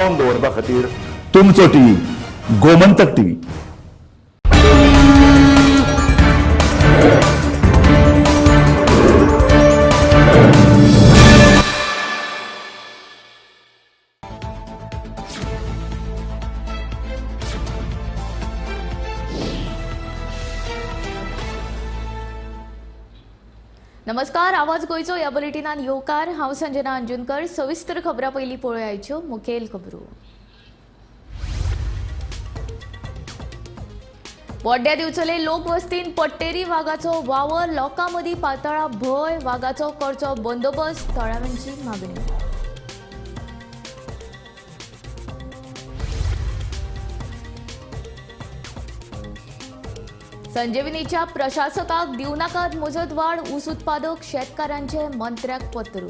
दवरपा खातीर तुमचो टीव्ही गोमंतक टीव्ही. नमस्कार, आवाज गोंयचो ह्या बुलेटिनान येवकार. हांव संजना अंजुनकर. सविस्तर खबरां पयलीं पळोवया मुखेल खबरो. बोड्ड्या दिवचले लोकवस्तीन पट्टेरी वागाचो वावर, लोकां मदीं पातळा भंय, वागाचो करचो बंदोबस्त, थळाव्यांची मागणी. संजीवनीच्या प्रशासकाक दिवं नाकात मुजतवाड, ऊस उत्पादक शेतकारांचे मंत्र्याक पत्र.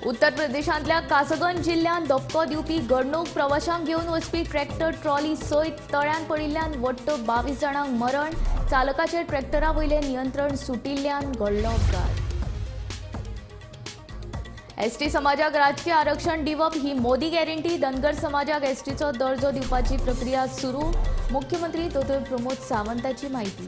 उत्तर प्रदेशांतल्या कासगंज जिल्ल्यांत धपको दिवपी घडणूक, प्रवाशांक घेवन वचपी ट्रॅक्टर ट्रॉली सयत तळ्यांत पडिल्ल्यान वट्ट 22 जाणांक मरण, चालकाचें ट्रॅक्टरा वयलें नियंत्रण सुटिल्ल्यान घडलो अपघात. एसटी समाजाक राजकीय आरक्षण दिवप ही मोदी गॅरंटी, धनगर समाजाक एसटीचो दर्जो दिवपाची प्रक्रिया सुरू, मुख्यमंत्री दोतोर प्रमोद सावंताची माहिती.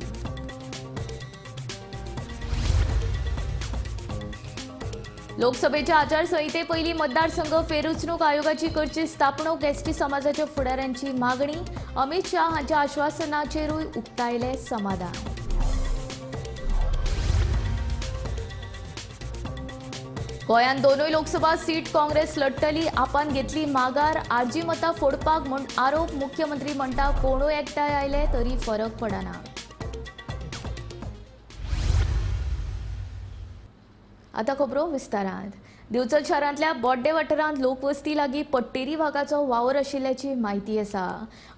लोकसभेच्या आचारसंहिते पयलीं मतदारसंघ फेररचणूक आयोगाची करची स्थापणूक, एसटी समाजाच्या फुडाऱ्यांची मागणी, अमित शाह हांच्या आश्वासनाचेरूय उक्तायलें समाधान. गोंयांत दोनूय लोकसभा सीट काँग्रेस लढटली, आपान घेतली माघार, आरजी मतां फोडपाक म्हूण आरोप, मुख्यमंत्री म्हणटा कोणूय एकठांय आयले तरी फरक पडना. आतां खबरो विस्तारांत. दिवचल शारांतल्या बोड्डे वाठारांत लोकवस्ती लागीं पट्टेरी वागाचो वावर आशिल्ल्याची म्हायती आसा.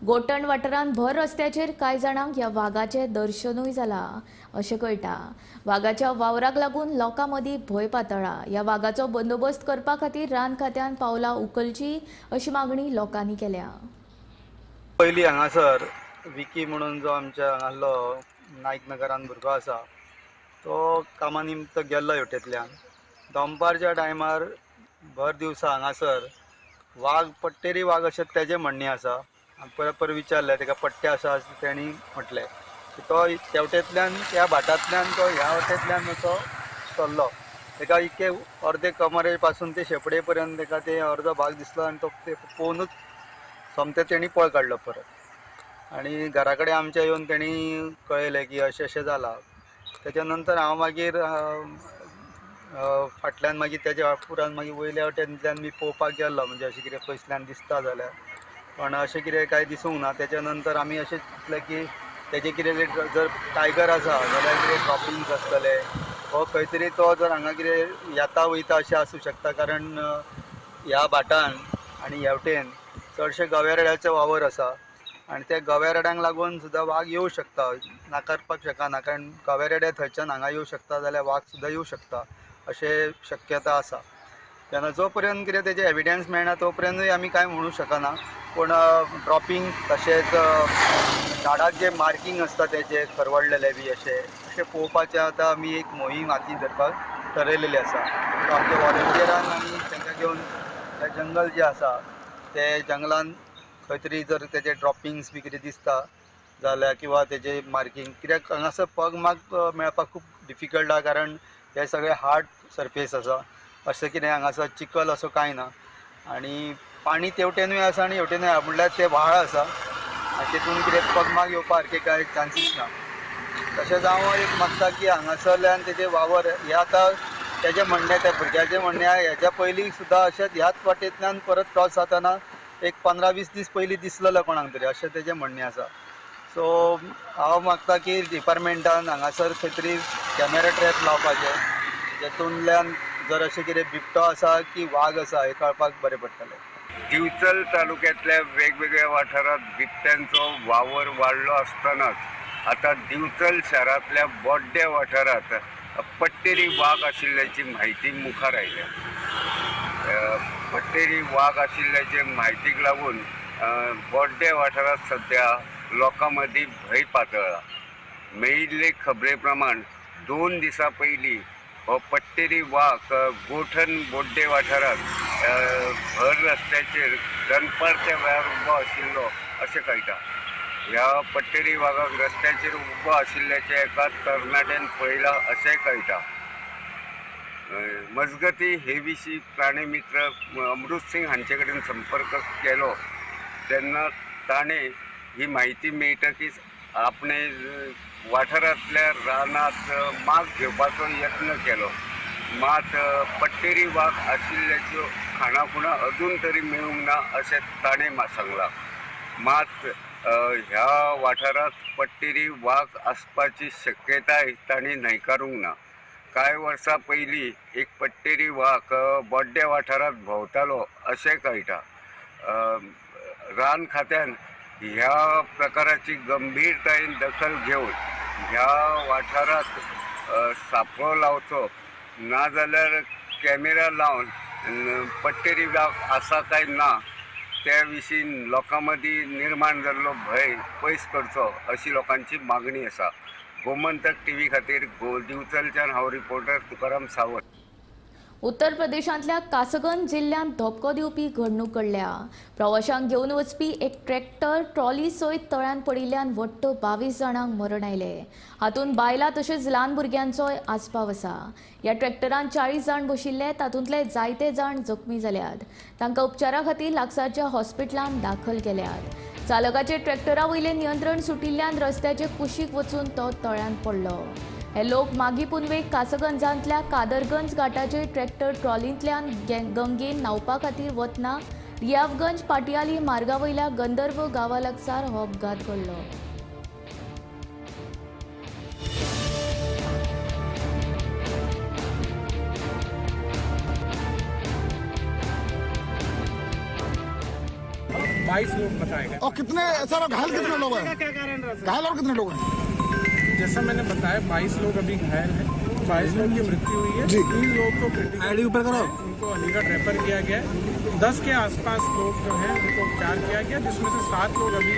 गोटण वाठारांत भर रस्त्याचेर कांय जाणांक ह्या वागाचें दर्शनूय जालां अशें कळटा. वागाच्या वावराक लागून लोकां मदीं भंय पातळ्ळा. ह्या वागाचो बंदोबस्त करपा खातीर रान खात्यान पावलां उखलचीं अशी मागणी लोकांनी केल्या. पयलीं हांगासर विकी म्हणून जो आमच्या हांगासलो नायक नगरान भुरगो आसा तो कामा निमित्त गेल्लो हेवटेंतल्यान. दनपारच्या टायमार भर दिवसा हांगासर वाग, पट्टेरी वाग अशें तेजें म्हणणें आसा. परत परत विचारलें तेका पट्टे आसा तेणी म्हटलें तो तेवटेंतल्यान त्या भाटांतल्यान तो ह्या वटेंतल्यान असो सरलो. तेका इतके अर्दे कमरे पासून ते शेपडे पर्यंत तेका ते अर्दो भाग दिसलो आनी तो ते पळोवनूच सोमतें तेणी पळ काडलो परत. आनी घरा कडेन आमच्या येवन तेणी कळयलें की अशें अशें जालां. तेच्या नंतर हांव मागीर फाटल्यान मागीर तेज्या पुरान मागीर वयल्या वटेंतल्यान मी पळोवपाक गेल्लो, म्हणजे अशें कितें पयसल्यान दिसता जाल्यार, पण अशें कितें कांय दिसूंक ना. तेच्या नंतर आमी अशें चिंतलें की तेजें कितें जर टायगर आसा जाल्यार कितें ड्रॉपिंग्स आसतले वो खंय तरी तो जर हांगा कितें येता वयता अशें आसूं शकता. कारण ह्या भाटान आनी ह्या वटेन चडशे गव्या रेड्याचो वावर आसा आनी त्या गव्या रेड्यांक लागून सुद्दां वाग येवं शकता, नाकारपाक शकना. कारण गव्या रेडे थंयच्यान हांगा येवं शकता जाल्यार वाग सुद्दां येवं शकता अशें शक्यता आसा. तेन्ना जो पर्यंत कितें तेजें एविडन्स मेळना तो पर्यंतूय आमी कांय म्हणूं शकना. पूण ड्रॉपिंग तशेंच झाडाक जे मार्कींग आसता तेजे खरवडलेले बी अशें अशें पळोवपाचें आतां आमी एक मोहीम हातीन धरपाक ठरयलेली आसा. सो आमच्या वॉलंटियरान आमी तांकां घेवन तें जंगल जें आसा ते जंगलान खंय तरी जर तेजे ड्रॉपिंग्स बी कितें दिसता जाल्यार किंवा तेजे मार्कींग, कित्याक हांगासर पगमार्क मेळपाक खूब डिफिकल्ट आसा. कारण हे सगळे हार्ड सरफेस आसा, अशें कितें हांगासर चिखल असो कांय ना आनी पाणी तेवटेनूय आसा आनी हेवटेनूय आसा, म्हणल्यार ते व्हाळ आसा आनी तेतून कितें पगमार्क येवपा सारकें कांय चान्सीस ना. तशेंच हांव एक मागता की हांगासरल्यान तेजे वावर हे आतां तेजें म्हणणें, त्या भुरग्याचें म्हणणें, हेज्या पयलीं सुद्दां अशेंच ह्याच वाटेंतल्यान परत क्रॉस जातना एक 15-20 दीस पयलीं दिसलेलो कोणाक तरी अशें तेजें म्हणणें आसा. सो हांव मागता की डिपार्टमेंटान हांगासर खंय तरी कॅमेरा ट्रॅप लावपाचें, जेतूंतल्यान जर अशें कितें बिबटो आसा की वाग आसा हें कळपाक बरें पडटलें. दिवचल तालुक्यांतल्या वेगवेगळ्या वाठारांत बिबट्यांचो वावर वाडलो आसतनाच आतां दिवचल शारांतल्या बोड्ड्या वाठारांत पट्टेरी वाग आशिल्ल्याची म्हायती मुखार आयल्या. पट्टेरी वाग आशिल्ल्याचे म्हायतीक लागून बोड्डे वाठारांत सद्या लोकां मदीं भंय पातळ्ळा. मेळिल्ले खबरे प्रमाण 2 दिसां पयलीं हो पट्टेरी वाग गोठण बोड्डे वाठारांत भर रस्त्याचेर दनपारच्या वेळार उबो आशिल्लो अशें कळटा. ह्या पट्टेरी वागाक रस्त्याचेर उबो आशिल्ल्याचें एका तरणाट्यान पळयलां अशेंय कळटा. मजगती हे विशीं प्राणी मित्र अमृत सिंग हांचे कडेन संपर्क केलो तेन्ना ताणें ही म्हायती मेळटकीच आपणे वाठारांतल्या रानांत माग घेवपाचो यत्न केलो. मात पट्टेरी वाग आशिल्ल्याच्यो खाणाखुणां अजून तरी मेळूंक ना अशें ताणें सांगलां. मात ह्या वाठारांत पट्टेरी वाग आसपाची शक्यताय ताणें न्हयकारूंक ना. कांय वर्सां पयलीं एक पट्टेरी वाग बोड्डे वाठारांत भोंवतालो अशें कळटा. रान खात्यान ह्या प्रकाराची गंभीरतायेन दखल घेवन ह्या वाठारांत सापळो लावचो, नाजाल्यार कॅमेरा लावन पट्टेरी वाग आसा काय ना त्या विशीं लोकां मदीं निर्माण जाल्लो भंय पयस करचो अशी लोकांची मागणी आसा. गोमंतक टीव्ही खातीर दिवचलच्यान हांव रिपोर्टर तुकाराम सावंत. उत्तर प्रदेशांतल्या कासगंज जिल्ल्यांत धपको दिवपी घडणूक घडल्या. प्रवाशांक घेवन वचपी एक ट्रॅक्टर ट्रॉली सयत तळ्यांत पडिल्ल्यान वट्ट 22 जाणांक मरण आयलें. हातूंत बायलां तशेंच ल्हान भुरग्यांचोय आस्पाव आसा. ह्या ट्रॅक्टरान 40 जाण बशिल्ले, तातूंतले जायते जाण जखमी जाल्यात. तांकां उपचारा खातीर लागसारच्या हॉस्पिटलांत दाखल केल्यात. चालकाचे ट्रॅक्टरा वयलें नियंत्रण सुटिल्ल्यान रस्त्याचे कुशीक वचून तो तळ्यांत पडलो. हे लोक मागी पुनवेक कासगंजांतल्या कादरगंज घाटाचेर ट्रॅक्टर ट्रॉलींतल्यान गंगेन न्हावपा खातीर वतना रियावगंज पाटियाली मार्गा वयल्या गंधर्व गांवा लागसार हो अपघात घडलो. बाईस लोग बताए गए. और कितने सर घायल कितने लोग हैं? क्या कारण रहा? घायल और कितने लोग हैं? जैसा मैंने बताया 22 लोग अभी घायल हैं, 22 लोग की मृत्यु हुई है, 3 लोग को क्रिटिकल ऊपर करो, उनको अलीगढ़ रेफर किया गया है। 10 के आसपास लोग जो हैं उनको उपचार किया गया, जिसमें से 7 लोग अभी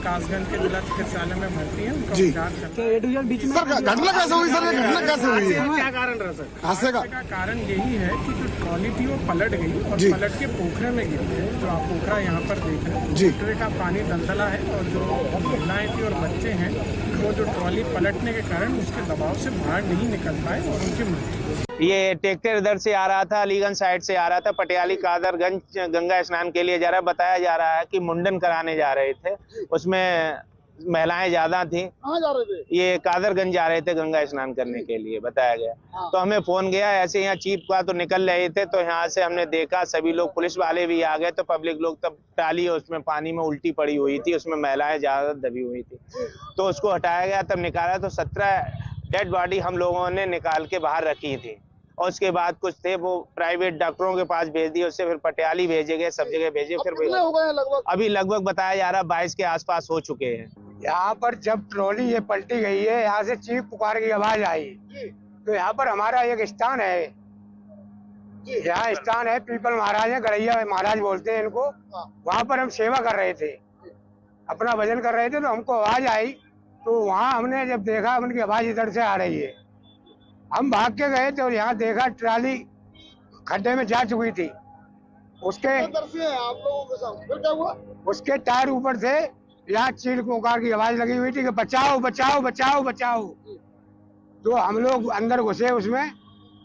कासगंज के जिला चिकित्सालय में भर्ती हैं, उनका उपचार चल रहा है। सर घटना कैसे हुई? सर ये घटना कैसे हुई है? क्या कारण रहा सर? हादसे का कारण यही है कि जो ट्रॉली थी वो पलट गई और पलट के पोखरे में गिर गई। जो आप पोखरा यहाँ पर देख रहे हैं, पोखरे का पानी दलदला है और जो महिलाएं थी और बच्चे हैं वो जो ट्रॉली पलटने के कारण उसके दबाव से बाहर नहीं निकल पाए और उनकी मृत्यु। ये ट्रैक्टर इधर से आ रहा था, अलीगंज साइड से आ रहा था, पटियाली कादरगंज गंगा स्नान के लिए जा रहा है। बताया जा रहा है कि मुंडन कराने जा रहे थे, उसमें महिलाएं ज्यादा थी। कहाँ जा रहे थे? ये कादरगंज जा रहे थे गंगा स्नान करने के लिए बताया गया। तो हमें फोन गया, ऐसे यहाँ चीप का तो निकल रहे थे, तो यहाँ से हमने देखा सभी लोग, पुलिस वाले भी आ गए, तो पब्लिक लोग तब टाली उसमें पानी में उल्टी पड़ी हुई थी, उसमें महिलाएं ज्यादा दबी हुई थी, तो उसको हटाया गया, तब निकाला तो 17 डेड बॉडी हम लोगों ने निकाल के बाहर रखी थी। और उसके बाद कुछ थे वो प्राइवेट डॉक्टरों के पास भेज दिए, उससे फिर पटियाली भेजे गए, सब जगह भेजे। फिर हो गए लगभग अभी लगभग बताया जा रहा है 22 के आसपास हो चुके हैं। यहाँ पर जब ट्रॉली ये पलटी गई है, यहाँ से चीख पुकार की आवाज आई, तो यहाँ पर हमारा एक स्थान है, यहाँ स्थान है पीपल महाराज है, गड़ैया महाराज बोलते हैं इनको, वहाँ पर हम सेवा कर रहे थे, अपना भजन कर रहे थे, तो हमको आवाज आई, तो वहाँ हमने जब देखा उनकी आवाज इधर से आ रही है, हम भाग के गए तो यहाँ देखा ट्राली खड्डे में जा चुकी थी, उसके आप लोगों के साथ फिर क्या हुआ? उसके टायर ऊपर थे, यहाँ चील पुकार की आवाज लगी हुई थी कि बचाओ बचाओ बचाओ बचाओ, तो हम लोग अंदर घुसे, उसमें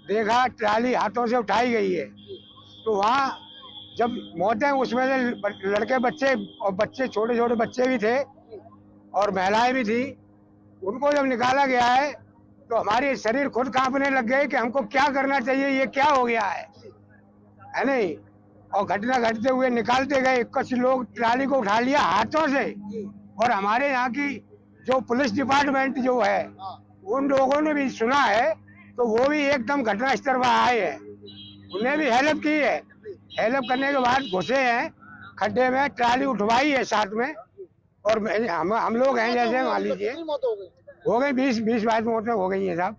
देखा ट्राली हाथों से उठाई गई है, तो वहाँ जब मौतें उसमें से लड़के बच्चे और बच्चे छोटे छोटे बच्चे भी थे और महिलाएं भी थी, उनको जब निकाला गया है तो हमारे शरीर खुद कांपने लग गए कि हमको क्या करना चाहिए, ये क्या हो गया है नहीं। और घटना घटते हुए निकालते गए, कुछ लोग ट्राली को उठा लिया हाथों से, और हमारे यहाँ की जो पुलिस डिपार्टमेंट जो है उन लोगों ने भी सुना है, तो वो भी एकदम घटना स्थल पर आए हैं, उन्हें भी हेल्प की है। हेल्प करने के बाद घुसे हैं खड्डे में, ट्राली उठवाई है साथ में, और हम लोग हैं जैसे मान लीजिए हो गई 20-22 मौतें हो गई है साहब।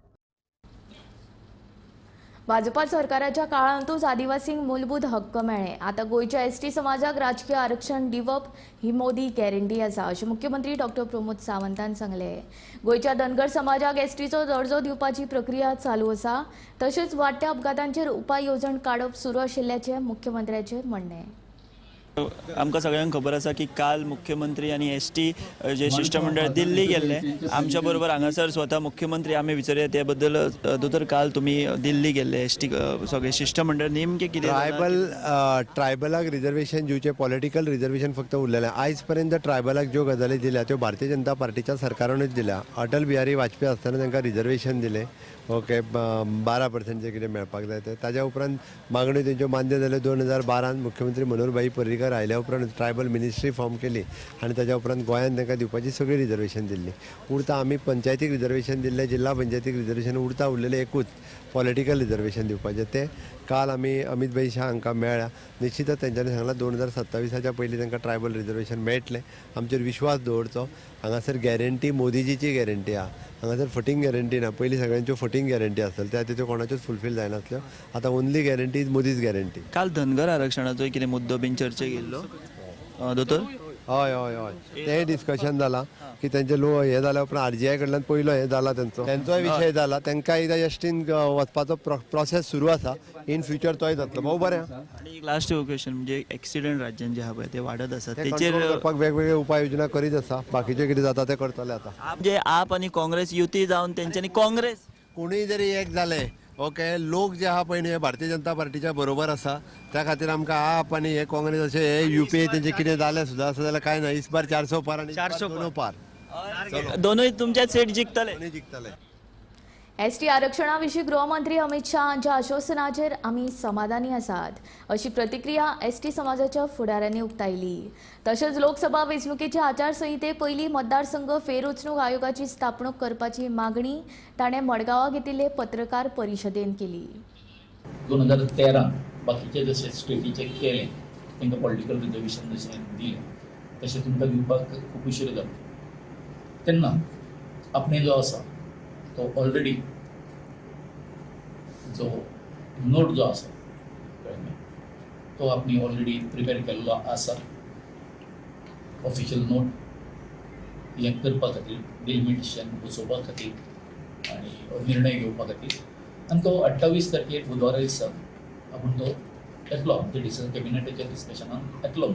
भाजपा सरकाराच्या काळांतूच आदिवासींक मूलभूत हक्क मेळ्ळे. आतां गोंयच्या एसटी समाजाक राजकीय आरक्षण दिवप ही मोदी गॅरंटी आसा अशें मुख्यमंत्री डॉक्टर प्रमोद सावंतान सांगलें. गोंयच्या धनगर समाजाक एसटीचो दर्जो दिवपाची प्रक्रिया चालू आसा. तशेंच वाडट्या अपघातांचेर उपाय येवजण काडप सुरू आशिल्ल्याचें मुख्यमंत्र्याचें म्हणणें. आमकां सगळ्यांक खबर आसा की काल मुख्यमंत्री आनी एस टी जे शिष्टमंडळ दिल्ली गेल्ले, आमच्या बरोबर हांगासर स्वता मुख्यमंत्री आमी विचारुया ते बद्दल. दोतोर, काल तुमी दिल्ली गेल्ले एस टी सगळे शिष्टमंडळ नेमके कितें? ट्रायबलाक रिजर्वेशन दिवचें, पॉलिटिकल रिजर्वेशन फक्त उरलेलें. आयज पर्यंत ट्रायबलाक ज्यो गजाली दिल्या त्यो भारतीय जनता पार्टीच्या सरकारानूच दिल्या. अटल बिहारी वाजपेयी आसतना तांकां रिजर्वेशन दिलें, ओके, 12% कितें मेळपाक जाय तें. ताज्या उपरांत मागण्यो तेंच्यो मान्य जाल्यो. 2012 मुख्यमंत्री मनोहरभाई पर्रीकर आयल्या उपरांत ट्रायबल मिनिस्ट्री फॉर्म केली आनी ताज्या उपरांत गोंयांत तांकां दिवपाची सगळी रिजर्वेशन दिल्ली. उरता आमी पंचायतीक रिजर्वेशन दिल्लें, जिल्हा पंचायतीक रिजर्वेशन उरता, उरलेलें एकूच पॉलिटिकल रिजर्वेशन दिवपाचें. तें काल आमी अमीत भाई शाह हांकां मेळ्ळ्या. निश्चितच तेंच्यांनी सांगलां 2027 पयलीं तांकां ट्रायबल रिजर्वेशन मेळटलें. आमचेर विश्वास दवरचो. हांगासर गॅरंटी मोदीजीची गॅरंटी आहा, हांगासर फटींग गॅरंटी ना. पयलीं सगळ्यांच्यो फटींग गॅरंटी आसतल्यो, त्या त्यो कोणाच्योच फुलफील जायनासल्यो. आतां only guarantee is Modi's guarantee. काल धनगर आरक्षणाचो कितें मुद्दो बीन चर्चेक येयल्लो दोतोर? हय हय हय, तेंय डिस्कशन जालां की तेंचे लो हें जाल्या उपरांत आरजीआय कडल्यान पयलो हें जाला, तेंचोय विशय जाला. तांकां एकदां एसटीन वचपाचो प्रोसेस सुरू आसा, इन फ्युचर तोय जातलो. भाऊ बरें. आनी एक लास्ट क्वेश्चन, म्हणजे एक्सिडंट राज्यान जे आहा पळय ते वाडत आसा, तेचेर करपाक वेगवेगळे उपाय योजना करीत आसा. बाकीचे कितें जाता तें करतले आतां. म्हणजे आप आनी काँग्रेस युती जावन तेंच्यांनी काँग्रेस कोणूय जरी एक जाले, ओके, लोक जे आहा पळय न्ही हे भारतीय जनता पार्टीच्या बरोबर आसा. त्या खातीर आमकां आप आनी हे काँग्रेस अशें हे युपीए तेंचे कितें जालें सुद्दां आसा जाल्यार कांय ना. इस बार 400 पार आनी 400 पार, दोनूय तुमच्याच सीट जिखतले, दोनूय जिखतले. एसटी आरक्षणा विशीं गृहमंत्री अमित शाह हांच्या आश्वासनाचेर आमी समाधानी आसात अशी प्रतिक्रिया एसटी समाजाच्या फुडाऱ्यांनी उक्तायली. तशेंच लोकसभा वेंचणुकेच्या आचारसंहिते पयलीं मतदारसंघ फेररचणूक आयोगाची स्थापणूक करपाची मागणी ताणें मडगांवां घेतिल्ले पत्रकार परिशदेन केली. 2013 बाकीचे जशे स्टेटीचे केले तांकां पॉलिटिकल रिजर्वेशन जशें दिलें तशें तुमकां दिवपाक खूब उशीर जालो. तेन्ना आपणे जो आसा तो ऑलरेडी जो नोट जो आसा तो आपणी ऑलरेडी प्रिपेर केल्लो आसा. ऑफिशियल नोट हें करपा खातीर, डिलिमिटेशन बसोवपा खातीर आनी निर्णय घेवपा खातीर. आनी तो 28 तारखेर बुधवारा दिसा आपूण तो येतलो, आमच्या डिसिजन कॅबिनेटाच्या डिस्कशनान येतलो.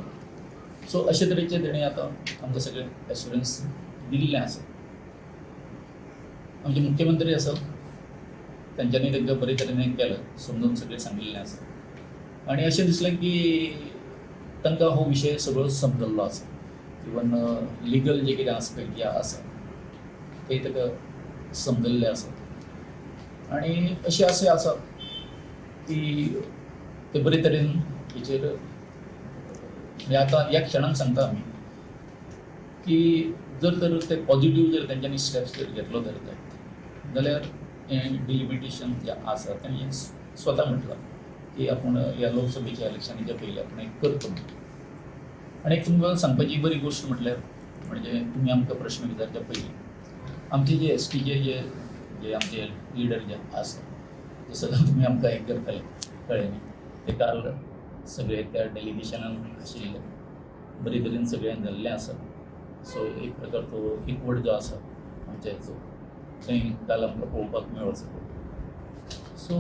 सो अशे तरेचे तेणी आतां आमकां सगळें एश्युरन्स दिल्लें आसा. आमचे मुख्यमंत्री आसा तेंच्यांनी तांकां बरे तरेन केलें, समजून सगळें सांगिल्लें आसा. आनी अशें दिसलें की तांकां हो विशय सगळो समजल्लो आसा. इवन लिगल जे कितें आस्पेक्ट जे आसा ते ताका समजल्ले आसा. आनी अशें अशें आसा की ते बरे तरेन हेचेर म्हणजे आतां ह्या क्षणाक सांगता आमी की जर तर ते पॉझिटिव्ह जर तेंच्यांनी स्टेप्स जर घेतलो जर जायत जाल्यार हें डिलिमिटेशन जें आसा तेणी स्वता म्हटलां की आपूण ह्या लोकसभेच्या इलेक्शनाच्या पयलीं आपूण एक करतो. आनी एक तुमकां सांगपाची बरी गोश्ट म्हटल्यार म्हणजे तुमी आमकां प्रश्न विचारच्या पयलीं आमचे जे एस टीचे जे जे आमचे लिडर जे आसा जसं तुमी आमकां हें करतले कळ्ळें न्ही, ते काल सगळे त्या डेलिगेशनान आशिल्ले बरे तरेन सगळ्यांक जाल्लें आसा. सो एक प्रकार तो एकवट जो आसा आमच्या हेचो थंय काल आमकां पळोवपाक मेळ्ळो सगळो. सो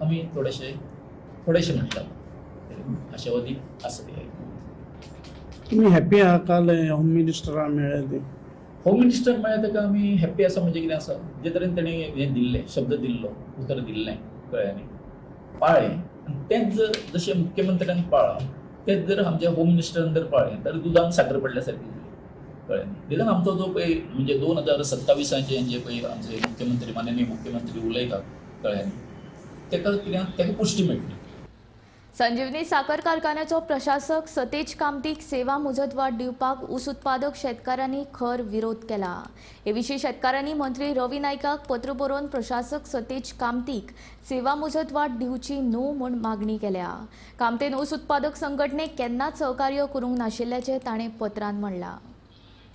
आमी थोडेशे थोडेशे म्हटल्यार आशावादी आसा ते. तुमी हॅप्पी आहा काल होम मिनिस्टरा मेळ्ळे ते? होम मिनिस्टर मेळ्ळे ताका आमी हॅप्पी आसा. म्हणजे कितें आसा, जे तरेन तेणी हें दिल्लें, शब्द दिल्लो, उतर दिल्लें, कळ्ळें न्ही, पाळ्ळें. आनी तेंच जर जशें मुख्यमंत्र्यान पाळ्ळां तेंच जर आमच्या होम मिनिस्टरान जर पाळ्ळें तर दुदान साकर पडल्या सारकी जाली, कळ्ळें न्ही. देखून आमचो जो पळय म्हणजे 2027 जे पळय आमचे मुख्यमंत्री माननीय मुख्यमंत्री उलयतात, कळ्ळें न्ही, ताका कित्याक ताका पुश्टी मेळटली. संजीवनी साखर कारखान्याचो प्रशासक सतेज कामतीक सेवा मुजतवाढ दिवपाक ऊस उत्पादक शेतकारांनी खर विरोध केला. हे विशीं शेतकारांनी मंत्री रवी नायकाक पत्र बरोवन प्रशासक सतेज कामतीक सेवा मुजतवाढ दिवची न्हू म्हूण मागणी केल्या. कामतीन ऊस उत्पादक संघटनेक केन्नाच सहकार्य करूंक नाशिल्ल्याचें ताणें पत्रांत म्हणलां.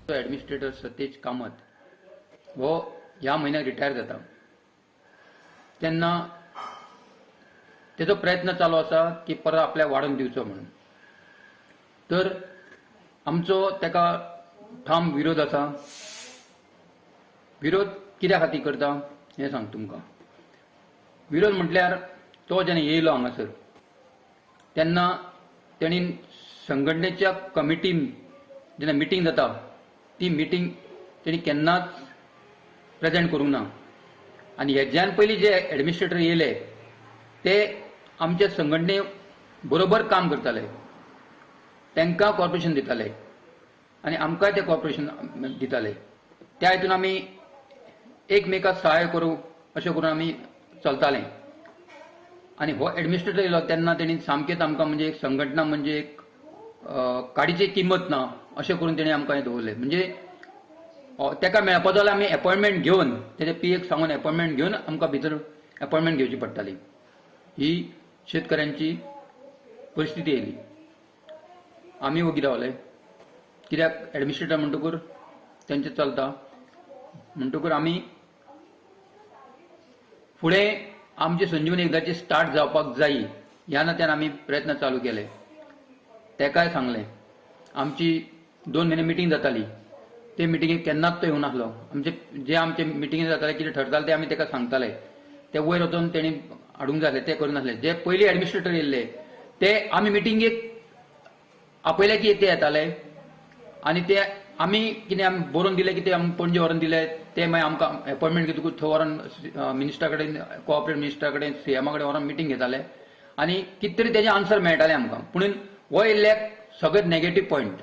ॲडमिनिस्ट्रेटर सतेज कामत हो ह्या म्हयन्याक रिटायर जाता तेन्ना तेजो प्रयत्न चालू आसा की परत आपल्याक वाडोवन दिवचो म्हणून. तर आमचो ताका ठाम विरोध आसा. विरोध कित्या खातीर करता हें सांग तुमकां. विरोध म्हटल्यार तो जेन्ना येयलो हांगासर तेन्ना तेणी संघटनेच्या कमिटीन जेन्ना मिटींग जाता ती मिटींग तेणी केन्नाच प्रेजेंट करूंक ना. आनी हेज्यान पयलीं जे एडमिनिस्ट्रेटर येयले ते आमच्या संघटने बरोबर काम करताले, तांकां कॉर्पोरेशन दिताले आनी आमकांय ते कॉर्पोरेशन दिताले. त्या हितून आमी एकमेकाक सहाय्य करूं अशें करून आमी चलताले. आनी हो एडमिनिस्ट्रेटर येयलो तेन्ना तेणी सामकेंच आमकां म्हणजे एक संघटना म्हणजे एक काडीची किंमत ना अशें करून तेणी आमकां हें दवरलें. म्हणजे ताका मेळपाचो जाल्यार आमी एपॉयंटमेंट घेवन तेजे पी एक सांगून एपॉयंटमेंट घेवन आमकां भितर एपॉयंटमेंट घेवची पडटाली. ही शेतकऱ्यांची परिस्थिती येयली. आमी वोगी रावले कित्याक एडमिनिस्ट्रेटर म्हणटकूर तेंचें चलता. म्हणटकूर आमी फुडें आमची संजीवनी एकदाची स्टार्ट जावपाक जायी ह्या नात्यान आमी प्रयत्न चालू केले. तेकाय सांगलें, आमची 2 म्हयने मिटींग जाताली ते मिटिंगेक केन्नाच तो येवं नासलो. आमचे जे आमचे मिटिंगे जाताले कितें ठरताले ते आमी ताका सांगताले, ते वयर वचून तेणी हाडूंक जाय आसले ते करूं नासले. जे पयलीं एडमिनिस्ट्रेटर येयल्ले ते आमी मिटिंगेक आपयले की ते येताले आनी ते आमी कितें आमी बरोवन दिले की ते आमी पणजे व्हरून दिले ते मागीर आमकां एपॉयंटमेंट घेतकूच थंय व्हरून मिनिस्टरा कडेन, कोऑपरेट मिनिस्टरा कडेन, सीएमा कडेन व्हरून मिटींग घेताले आनी कितें तरी तेजे आन्सर मेळटाले आमकां. पूण हो येयल्ल्याक सगळें नेगेटीव पॉयंट.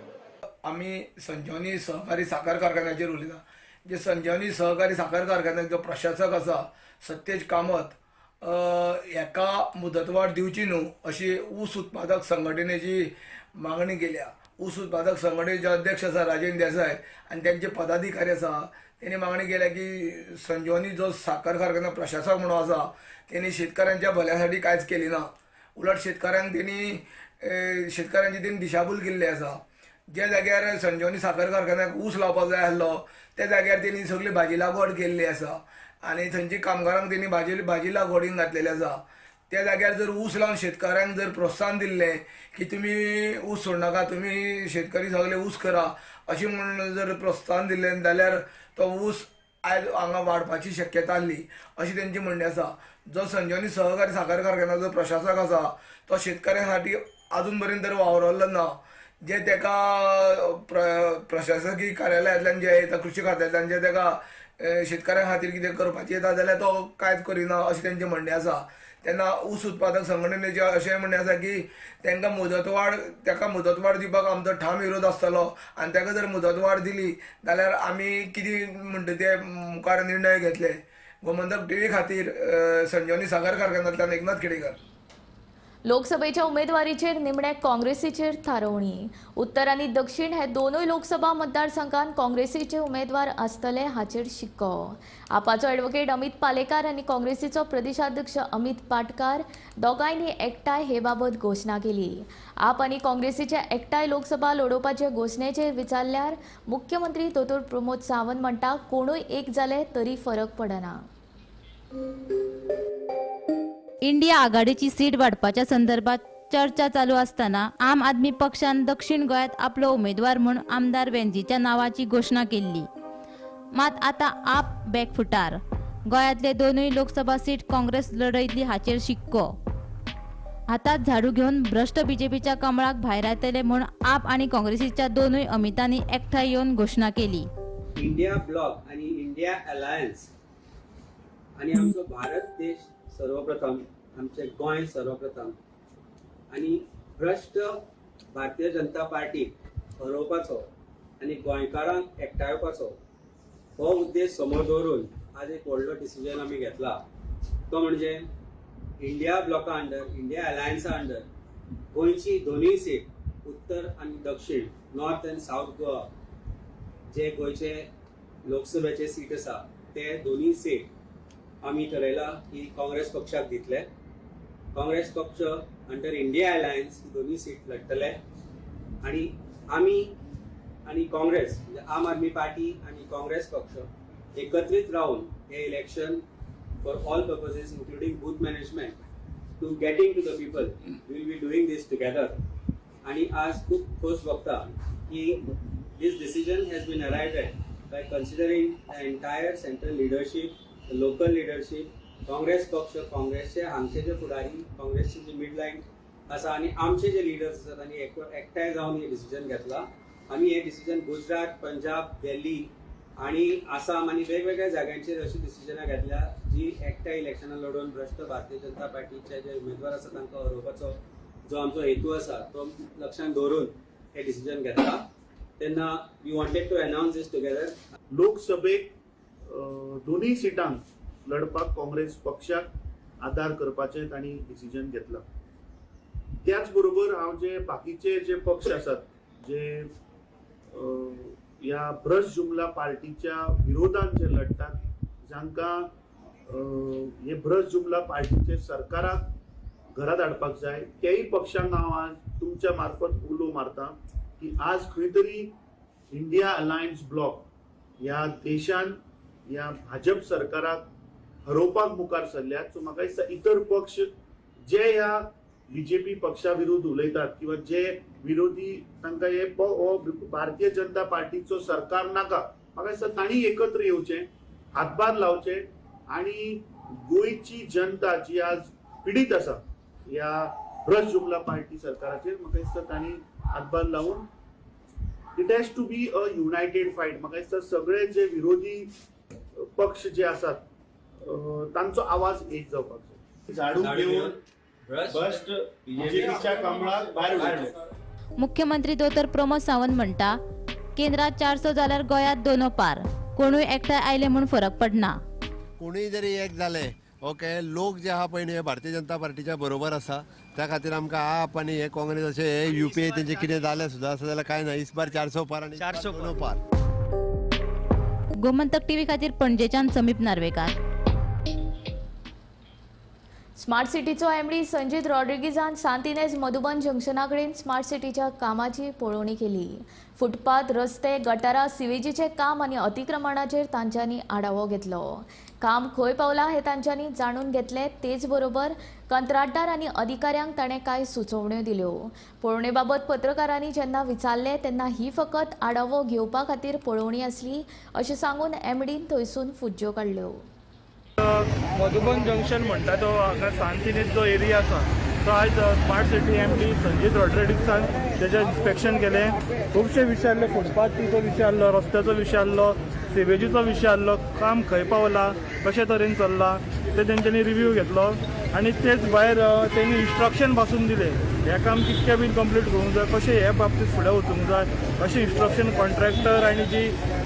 आमी संजीवनी सहकारी साखर कारखान्याचेर उलयता. जे संजीवनी सहकारी साखर कारखान्याचो प्रशासक आसा सत्येज कामत हेका मुदतवाड दिवची न्हू अशी ऊस उत्पादक संघटनेची मागणी केल्या. ऊस उत्पादक संघटनेचे अध्यक्ष आसा राजेंद्र देसाय आनी त्यांचे पदाधिकारी आसा तेणी मागणी केल्या की संजीवनी जो साखर कारखाना प्रशासक म्हणून आसा तेणी शेतकऱ्यांच्या भल्यासाठी कांयच केली ना, उलट शेतकऱ्यांक तेणी शेतकऱ्यांची तेणी दिशाभूल केल्ली आसा. ज्या जाग्यार संजीवनी साखर कारखान्याक ऊस लावपाक जाय आसलो त्या जाग्यार तेणी सगळी भाजी लागवड केल्ली आसा आनी थंयची कामगारांक तेणी भाजी लागवडीन घातलेली आसा. त्या जाग्यार जर ऊस लावन शेतकऱ्यांक जर प्रोत्साहन दिल्लें की तुमी ऊस सोडनाका, तुमी शेतकरी सगळे ऊस करा अशें म्हूण जर प्रोत्साहन दिल्लें जाल्यार तो ऊस आयज हांगा वाडपाची शक्यता आसली अशी तेंची म्हणणें आसा. जो संजीवनी सहकारी साखर कारखान्याचो प्रशासक आसा तो शेतकऱ्यां खातीर आजून पर्यंत तर वावरलो ना. जे तेका प्रशासकी कार्यालयांतल्यान जे येता, कृशी खात्यांतल्यान जे तेका शेतकऱ्यां खातीर कितें करपाचें येता जाल्यार तो कांयच करिना अशें तेंचें म्हणणें आसा. तेन्ना ऊस उत्पादक संघटनेचें अशें म्हणणें आसा की तांकां मुदतवाड, ताका मुदतवाड दिवपाक आमचो ठाम विरोध आसतलो आनी ताका जर मुदतवाड दिली जाल्यार आमी कितें म्हणटा ते मुखार निर्णय घेतले. गोमंतक टीव्ही खातीर संजीवनी साखर कारखान्यांतल्यान एकनाथ खेडेकर. लोकसभेच्या उमेदवारीचेर निमणे काँग्रेसीचेर थारोवणी. उत्तर आनी दक्षिण हे दोनूय लोकसभा मतदारसंघात काँग्रेसीचे उमेदवार आसतले हाचेर शिक्को. आपाचो ॲडव्होकेट अमित पालेकार आनी काँग्रेसीचो प्रदेशाध्यक्ष अमित पाटकार दोगांयनी एकठांय हे बाबत घोशणा केली. आप आनी काँग्रेसीचे एकठांय लोकसभा लडोवपाचे घोशणेचेर विचारल्यार मुख्यमंत्री दोतोर प्रमोद सावंत म्हणटा कोणूय एक जाले तरी फरक पडना. इंडिया आघाडीची सीट वाडपाच्या संदर्भात चर्चा चालू असताना आम आदमी पक्षान दक्षिण गोंयांत आपलो उमेदवार म्हूण आमदार वेंजीच्या नावाची घोशणा केल्ली. मात आता आप बॅकफुटार. गोंयांतले दोनूय लोकसभा सीट काँग्रेस लढयतली हाचेर शिक्को. हातात झाडू घेवन भ्रष्ट बीजेपीच्या कमळाक भायरायतले म्हूण आप आनी काँग्रेसीच्या दोनूय अमितांनी एकठांय येवन घोशणा केली. इंडिया ब्लॉक आनी इंडिया अलायन्स आनी आमचो भारत देश सर्वप्रथम, आमचे गोंय सर्वप्रथम आनी भ्रष्ट भारतीय जनता पार्टीक हरोवपाचो आनी गोंयकारांक एकठांवपाचो हो उद्देश समोर दवरून आज एक व्हडलो डिसिजन आमी घेतला. तो म्हणजे इंडिया ब्लॉका अंडर, इंडिया अलायन्सा अंडर गोंयची दोनूय सीट उत्तर आनी दक्षिण, नॉर्थ आनी सावथ गोवा जे गोंयचे लोकसभेचे सीट आसा ते दोनूय सीट आमी ठरयला की काँग्रेस पक्षाक दितले. काँग्रेस पक्ष अंडर इंडिया अलायन्स ही दोनूय सीट लढटले आनी आमी आनी काँग्रेस म्हणजे आम आदमी पार्टी आनी काँग्रेस पक्ष एकत्रीत रावन हे election for all purposes including booth management to getting to the people. We will be doing this together. आणि आज खूप खोस भोगता की this decision has been arrived at by considering the entire central leadership, the local leadership, Congress पक्ष, काँग्रेसचे हांगचे जे फुडारी, काँग्रेसची जी मिडलायन आसा आनी आमचे जे लिडर्स आसात आनी एकठांय जावन हे डिसिजन घेतला. आमी हे डिसिजन गुजरात, पंजाब, दिल्ली आनी आसाम आनी वेगवेगळ्या जाग्यांचेर अशी डिसिजनां घेतल्या जी एकट्या इलेक्शनां लढोवन भ्रश्ट भारतीय जनता पार्टीचे जे उमेदवार आसा तांकां हरोवपाचो जो आमचो हेतू आसा तो लक्षांत दवरून हे डिसिजन घेतला. तेन्ना we wanted to announce this together. लोकसभेक दोनूय सिटांक लढपाक काँग्रेस पक्षाक आदार करपाचें तांणी डिसिजन घेतलां. त्याच बरोबर हांव जे बाकीचे जे पक्ष आसात जे ह्या भ्रष्ट जुमला पार्टीच्या विरोधान जे लढतात, जांकां हे भ्रष्ट जुमला पार्टीचे सरकाराक घरात हाडपाक जाय, तेय पक्षांक हांव आज तुमच्या मार्फत उलो मारता की आज खंय तरी इंडिया अलायन्स ब्लॉक ह्या देशान ह्या भाजप सरकाराक हरोवपाक मुखार सरल्यात. सो म्हाका दिसता इतर पक्ष जे ह्या बीजेपी पक्षा विरुद्ध उलयतात किंवा जे विरोधी तांकां हे भारतीय जनता पार्टीचो सरकार नाका, म्हाका दिसता तांणी एकत्र येवचें, हातभार लावचे आनी गोंयची जनता जी आज पिडीत आसा ह्या भ्रष्ट जुमला पार्टी सरकाराचेर, म्हाका दिसता तांणी हातभार लावन it has to be a united fight. म्हाका दिसता सगळे जे विरोधी पक्ष जे आसात तांचो आवाज एक जावपाक जाय. झाडू घेवन भ्रष्ट बीजेपीच्या कमळाक भायर उडयले. मुख्यमंत्री दोतोर प्रमोद सावंत म्हणटा, केंद्रात 400 जाल्यार गोंयांत दोनो पार, कोणूय एकठांय आयले म्हूण फरक पडना. कोणूय जरी एक जाले ओके, लोक जे आहा पळय न्ही हे भारतीय जनता पार्टीच्या बरोबर आसा. त्या खातीर आमकां आप आनी हे काँग्रेस अशें हे युपीए तेंचे कितें जालें सुद्दां आसा जाल्यार कांय ना. इस बार 400 पार आनी 400 दोनो पार. गोमंतक टीव्ही खातीर पणजेच्यान समीप नार्वेकार. स्मार्ट सिटीचो एमडी संजीत रॉड्रिगीजान सांतिनेज मधुबन जंक्शना कडेन स्मार्ट सिटीच्या कामाची पळोवणी केली. फुटपाथ, रस्ते, गटारां, सिवेजीचें काम आनी अतिक्रमणाचेर तांच्यांनी आढावो घेतलो. काम खंय पावलां हें तांच्यांनी जाणून घेतलें. तेच बरोबर कंत्राटदार आनी अधिकाऱ्यांक ताणें कांय सुचोवण्यो दिल्यो. पळोवणे बाबत पत्रकारांनी जेन्ना विचारलें तेन्ना ही फकत आढावो घेवपा खातीर पळोवणी आसली अशें सांगून एमडीन थंयसून फुज्ज्यो काडल्यो. मधुबन जंक्शन म्हणटा तो हांगा सांतिनेज जो एरिया आसा तो आयज स्मार्ट सिटी एमडी संजीत रॉड्रिगीसान तेजें इन्स्पेक्शन केलें. खुबशे विशय आहले, फुटपाथीचो विशय आहलो, रस्त्याचो विशय आहलो, सिवेजीचो विशय आहलो, काम खंय पावलां, कशे तरेन चल्लां तें तेंच्यांनी रिव्यू घेतलो आनी तेच भायर तेणी इन्स्ट्रक्शन पासून दिलें हें काम कितके बीन कंप्लीट करूंक जाय, कशें हे बाबतींत फुडें वचूंक जाय अशें इन्स्ट्रक्शन कॉन्ट्रॅक्टर आनी जी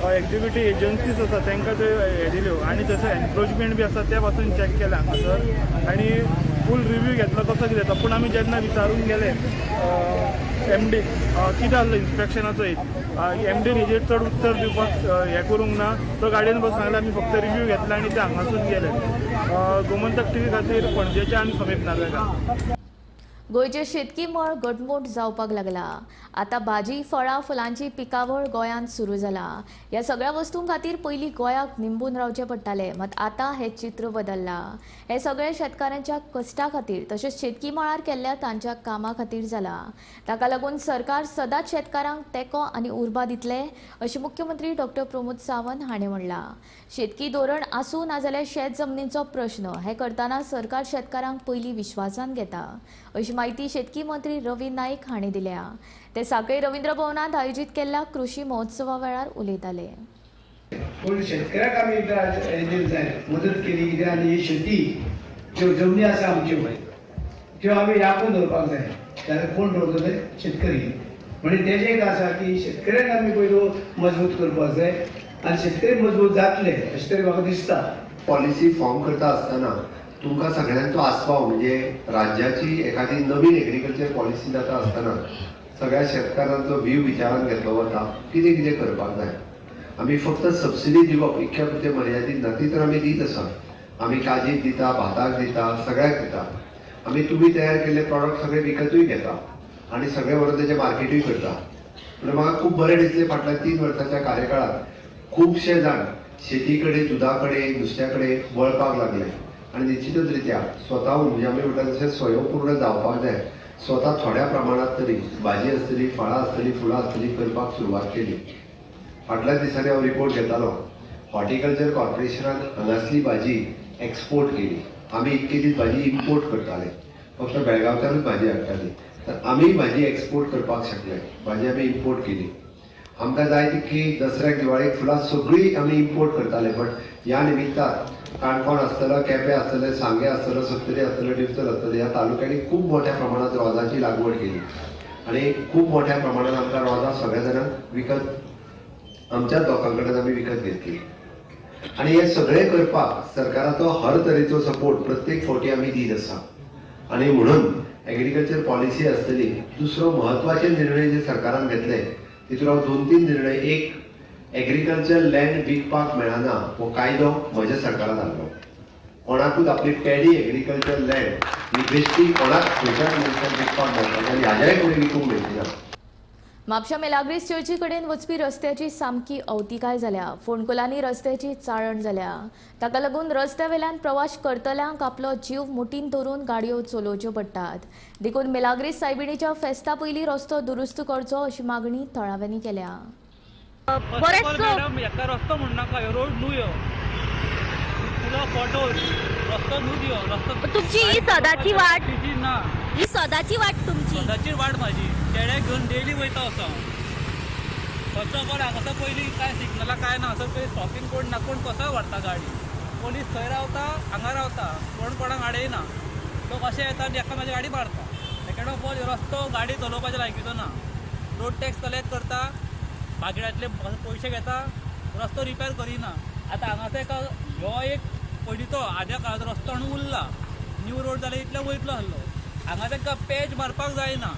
एक्झिक्युटीव एजन्सीज आसा तांकां त्यो हें दिल्यो आनी तशें एनक्रोचमेंट बी आसा ते पासून चॅक केलें हांगासर आनी फूल रिव्यू घेतलो कसो कितें जाता. पूण आमी जेन्ना विचारून गेले एमडी कितें आहलो इन्स्पेक्शनाचो एमडीन हेजेर चड उत्तर दिवपाक हें करूंक ना, तो गाडयेन बसून सांगलें आमी फक्त रिव्यू घेतला आनी ते हांगासून गेले. गोमंतक टीव्ही खातीर पणजेच्यान समीप नार्वेकार. गोंयचें शेतकी मळ घटमूट जावपाक लागला. आतां भाजी, फळां, फुलांची पिकावळ गोंयांत सुरू जाला. ह्या सगळ्या वस्तूं खातीर पयलीं गोंयाक निंबून रावचें पडटालें, मात आतां हें चित्र बदल्लां. हें सगळें शेतकारांच्या कश्टा खातीर तशेंच शेतकी मळार केल्ल्या तांच्या कामा खातीर जालां. ताका लागून सरकार सदांच शेतकारांक तेंको आनी उर्बा दितले अशें मुख्यमंत्री डॉक्टर प्रमोद सावंत हाणें म्हणलां. शेतकी धोरण आसूं नाजाल्यार शेत जमनीचो प्रश्न हें करतना सरकार शेतकारांक पयलीं विश्वासान घेता अशी माहिती शेतकी मंत्री रवी नाईक हांणी दिल्या. ते साखळी रवींद्र भवनांत आयोजीत केल्ल्या कृषी महोत्सवा वेळार उलयताले. पूण शेतकऱ्याक आमी दिवंक जाय मदत केली कित्याक आनी ही शेती ज्यो जमनी आसा आमच्यो त्यो आमी राखून दवरपाक जाय. जाल्यार कोण दवरतले? शेतकरी. म्हणजे तेजें एक आसा की शेतकऱ्याक आमी पयलो मजबूत करपाक जाय आनी शेतकरी मजबूत जातले अशें तरी म्हाका दिसता. पॉलिसी फॉर्म करता आसतना तुमकां सगळ्यांचो आस्पाव म्हणजे राज्याची एखादी नवीन एग्रीकल्चर पॉलिसी जाता आसतना सगळ्या शेतकारांचो व्हीव विचारांत घेतलो वता, कितें कितें करपाक जाय. आमी फक्त सबसिडी दिवप इतक्या पुरतें मर्यादीत ना, ती तर आमी दीत आसा. आमी काजीक दिता, भाताक दिता, सगळ्याक दिता. आमी तुमी तयार केल्ले प्रॉडक्ट सगळे विकतूय घेता आनी सगळे व्हरून तेजें मार्केटूय करता. पूण म्हाका खूब बरें दिसलें फाटल्या 3 वर्सांच्या कार्यकाळांत खुबशे जाण शेती कडेन, दुदा कडेन, नुस्त्या कडेन वळपाक लागले आनी निश्चितच रित्या स्वताहून म्हणजे आमी म्हणटा तशें स्वयंपूर्ण जावपाक जाय, स्वता थोड्या प्रमाणात तरी भाजी आसतली, फळां आसतली, फुलां आसतली करपाक सुरवात केली. फाटल्या दिसांनी हांव रिपोर्ट घेतालो, हॉर्टिकल्चर कॉर्पोरेशनान हांगासली भाजी एक्सपोर्ट केली. आमी इतके दीस भाजी इम्पोर्ट करताले, फक्त बेळगांवच्यानूच भाजी हाडटाली, तर आमी भाजी एक्सपोर्ट करपाक शकले. भाजी आमी इम्पोर्ट केली. आमकां जाय तितकी दसऱ्याक दिवाळेक फुलां सगळीं आमी इम्पोर्ट करताले, बट ह्या निमित्तान काणकोण आसतलो, केपें आसतलें, सांगें आसतलो, सत्तरी आसतलो, दिवचल आसतलें, ह्या तालुक्यांनी खूब मोठ्या प्रमाणात रोजांची लागवड केली आनी खूब मोठ्या प्रमाणात आमकां रोजां सगळ्या जाणांक विकत आमच्याच लोकां कडेन आमी विकत घेतली. आनी हें सगळें करपाक सरकाराचो हर तरेचो सपोर्ट प्रत्येक फावटी आमी दीत आसा आनी म्हणून एग्रीकल्चर पॉलिसी आसतली. दुसरो म्हत्वाचे निर्णय जे सरकारान घेतले तितून हांव 2-3 निर्णय, एक एग्रीकल्चर लँड विकपाक मेळना हो कायदो म्हज्या सरकारान हाडलो. कोणाकूच आपली पेडी एग्रीकल्चर लँड ही बेश्टी कोणाक खंयच्याच मनशाक विकपाक मेळपाक आनी हाज्याय फुडें विकूंक मेळची ना. म्हापशा मेलाग्रीस चर्ची कडेन वचपी रस्त्याची सामकी अवतिकाय जाल्या. फोंडकुलांनी रस्त्याची चाळण जाल्या. ताका लागून रस्त्या वेल्यान प्रवास करतल्यांक आपलो जीव मुठीन धरून गाडयो चलोवच्यो पडटात. देखून मेलाग्रीस सायबिणीच्या फेस्ता पयलीं रस्तो दुरुस्त करचो अशी मागणी थळाव्यांनी केल्या. रस्तो म्हणनाका, रोड न्हू ह्यो, फोटो रस्तो न्हू ह्यो रस्तो. तुमची ही सदाची वाट ना, ही सदाची वाट, तुमची सदाची वाट. म्हाजी चेड्याक घेवन डेली वयता असो हांव. फर्स्ट ऑफ ऑल हांगासर पयलीं कांय सिग्नलां कांय ना, हांगासर पयलीं स्टॉपींग कोण ना, कोण कसोय व्हरता गाडी. पोलीस थंय रावता, हांगा रावता, कोण कोणाक आडयना. तो कशें येता आनी एका म्हाजी गाडी मारता. सेकंड ऑफ ऑल रस्तो गाडी चलोवपाच्या लायकीचो ना. रोड टॅक्स कलेक्ट करता, बागड्यांतले पयशे घेता, रस्तो रिपेर करिना. आतां हांगासर एका हो एक पयलींचो आद्या काळाचो रस्तो म्हणून उरला. न्यू रोड जाल्यार इतलो वयतलो आसलो. हांगा तांकां पॅच मारपाक जायना.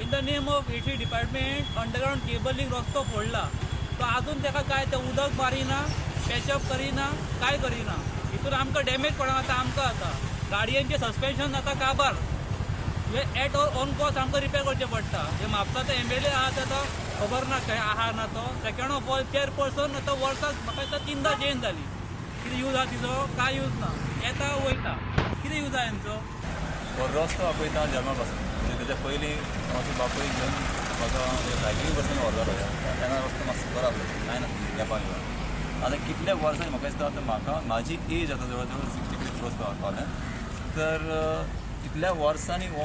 In the name of A C department underground cabling रस्तो फोडला, तो आजून ताका काय तें उदक मारिना, पॅचअप करिना, कांय करिना. हितून आमकां डॅमेज कोणाक जाता? आमकां जाता. गाडयेंचें सस्पेन्शन जाता काबार. हे एट our own cost आमकां रिपेर करचें पडटा. हे म्हापसाचो एमएलए आहा तो खबर ना खंय आहा ना तो. सेकंड ऑफ ऑल चेअरपर्सन आतां वर्साक म्हाका दिसता 3दा चेंज जाली. कितें यूज आहा तिचो? कांय यूज ना. येता वयता, कितें यूज आहा हेंचो? हो रस्तो हांव पळयता जल्मा पासून, म्हणजे तेच्या पयलीं म्हाजो बापूय घेवन म्हाका सायकलीक बसून व्हरतालो. तेन्ना रस्तो मातसो बरो आसलो, कांय नासलें तेंपाक घेवन. आतां कितल्या वर्सांनी म्हाका दिसता आतां म्हाका म्हाजी एज आतां जवळ जवळ 60 क्रॉस पावलें, तर इतल्या वर्सांनी हो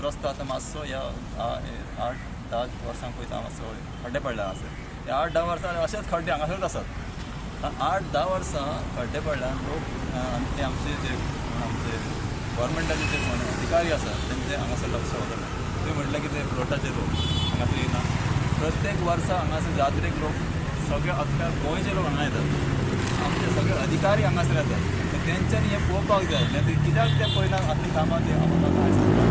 रस्तो आतां मातसो ह्या 8-10 वर्सांक पळयता मातसो खड्डे पडले हांगासर. ह्या 8-10 वर्सां अशेच खड्डे हांगासरूच आसात. 8-10 वर्सां खड्डे पडल्यान लोक आनी ते आमचे जे आमचे गव्हर्मेंटाचे जे कोण अधिकारी आसात तेंचे हांगासर लक्ष वचना. तुवें म्हटलें की ते प्लॉटाचे लोक हांगासर येना. प्रत्येक वर्सा हांगासर जात्रेक लोक सगळे अख्ख्या गोंयचे लोक हांगा येतात, आमचे सगळे अधिकारी हांगासर येतात. तेंच्यांनी हें पळोवपाक जाय, नातर कित्याक ते पळयना आपलीं कामां ते आमकां कांय सांगता.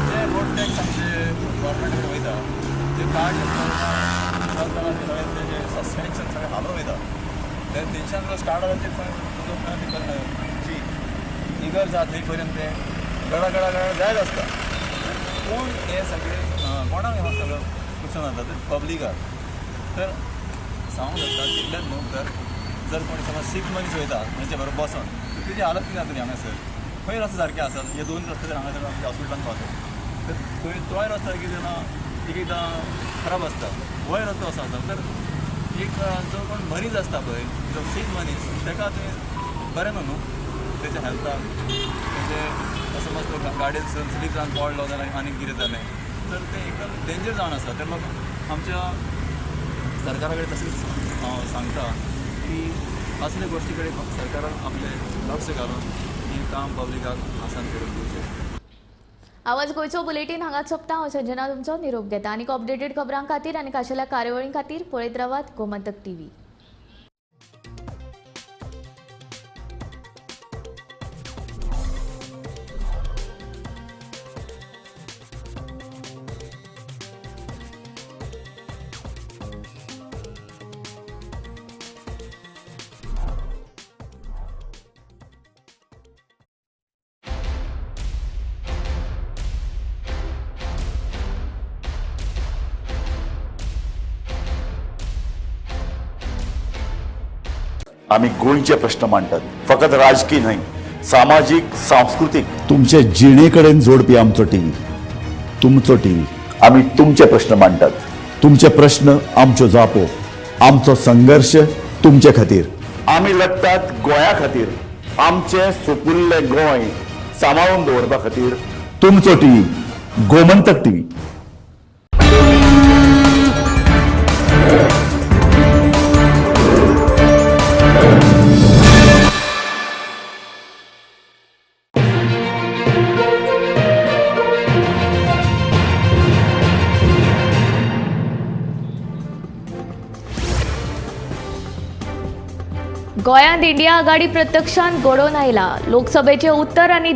जे रोड टॅक्स आमचे गव्हर्मेंट कडेन वयता ते कार्ड सगळें तेजें सस्पेन्शन सगळें हालोवन वयता. ते तेंच्यान स्टार्ट जाता ती इगर्ज जाता थंय पर्यंत ते गडा गडा गडा जायत आसता. कोण हे सगळे कोणाक हें सगळें लुकसाण जाता ते पब्लिकाक. तर सांगूंक शकता तितलेंच न्हू, तर जर कोणी समज सीख मनीस वयता तेंचे बरोबर बसोन तेजी हालत कितें जातली हांगासर? खंय रस्तो सारके आसात? हे 2 रस्ते जर हांगासर आमच्या हॉस्पिटलान पावता तर थंय तोय रस्तो कितें ना एक एकदां खराब आसता, होय रस्तो असो आसता. तर एक जो कोण मरीज आसता पळय, जो सीख मनीस, ताका तुवें बरें न्हू तेच्या हेल्थाक. तेजे समज तो गाडयेन स्लीप जावन पडलो जाल्यार आनीक कितें जालें तर तें एकदम डेंजर जावन आसता. तर लोक आमच्या सरकारा कडेन तशेंच हांव सांगता की असले गोश्टी कडेन सरकारान आपलें लक्ष घालून हें काम पब्लिकाक आसान करून दिवचें. आवाज गोंयचो बुलेटीन हांगाच सोंपता. हांव संजना तुमचो निरोप घेता. आनीक अपडेटेड खबरां खातीर आनी खाशेल्या कार्यावळीं खातीर पळयत रावात गोमंतक टीव्ही. आमी गोंयचे प्रश्न मांडटात, फकत राजकीय न्हय, सामाजीक, सांस्कृतीक, तुमचे जिणे कडेन जोडपी आमचो टीव्ही, तुमचो टीव्ही. आमी तुमचे प्रश्न मांडटात, तुमचे प्रश्न आमच्यो जापो, आमचो संघर्श तुमचे खातीर. आमी लढटात गोंया खातीर, आमचें सुपुल्लें गोंय सांबाळून दवरपा खातीर. तुमचो टीव्ही, गोमंतक टीव्ही. गोंयांत इंडिया आघाडी प्रत्यक्षांत घडोवन आयला. लोकसभेचे उत्तर आनी